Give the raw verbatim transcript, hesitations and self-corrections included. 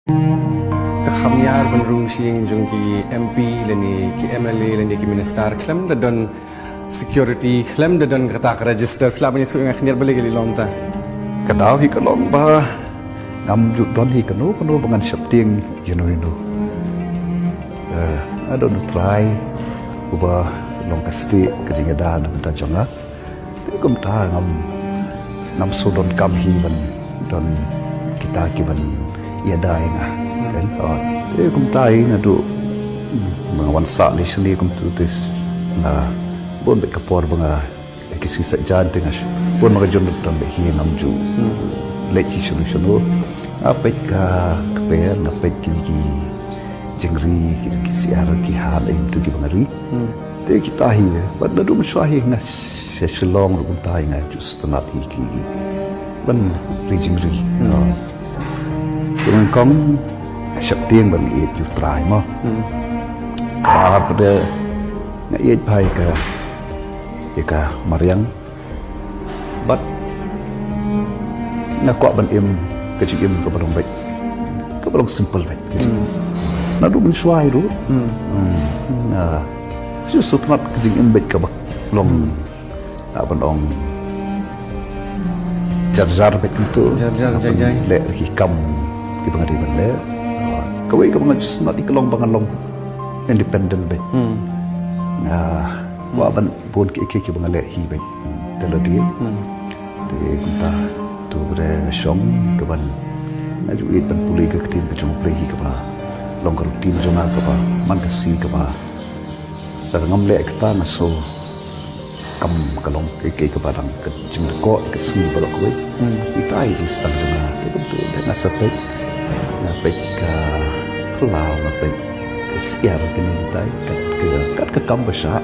Ka kham ïar ban rung sha ïing jong ki M P lane ki M L A lane ki minister khlem da don security, khlem da don kata ka register, phi lah ban ïathuh ïa nga khyndiat balei ka long kumta? Ka daw hi ka long ba ngam ju don hi kano kano ba ngan sheptieng ïano ïano. Eh, nga don U Trai uba long ka stieh ka jingïada na bynta jong nga. Te kumta ngam, ngam shu donkam hi ban don kita kiban ïada ïa nga. Kan? Oh. Te kumta hi naduh ba nga wan sah lei shane kumta te nga bun beit ka por ba nga ki sngi Saitjaiñ te nga bun ba nga jur don beit hi, ngam ju leit hi shano shano. Nga peit ka kper, nga peit kine ki jingri, kine ki syiar, ki ha lei kumtu kiba nga ri. Te kita hi, bad naduh mynshuwa hi nga sha Shillong ruh kumta hi nga ju sngewtynnat hi ki, ki ban ri jingri. Te nyngkong nga sheptieng ba nga ïeit ïa U Trai mo. Bad nga ïeit bha ïa ka, ïa ka mariang. Bad nga kwah ban im ka jingim kaba long beit, kaba long simple beit. Naduh mynshuwa hi ruh. Hmm. Nga shu sngewtynnat ka jingim beit kaba long, ah, ban ong jar jar beit kumtu. Jar jar, jai jai. Leh ki kam kiba nga dei ban leh. Kawei kaba nga sngewtynnat ka long ba nga long independent beit. Nga kwah ban bun kiei kiei kiba nga leh hi beit te lade. Te kumta to ba dei shong ka ban, nga ju ïeit ban pule ka ktien ka jong U Blei hi kaba long ka routine jong nga kaba man ka sngi kaba lada ngam leh kata nga sngew kam ka long kaei kaei kaba dang ka jingdkoh ka sngi baroh kawei. Ita i jingsdang jong nga te kumtu te nga sa peit, nga peit ka phyllaw, nga peit ka syiar kine kitai kat ka, kat ka kam ba shah.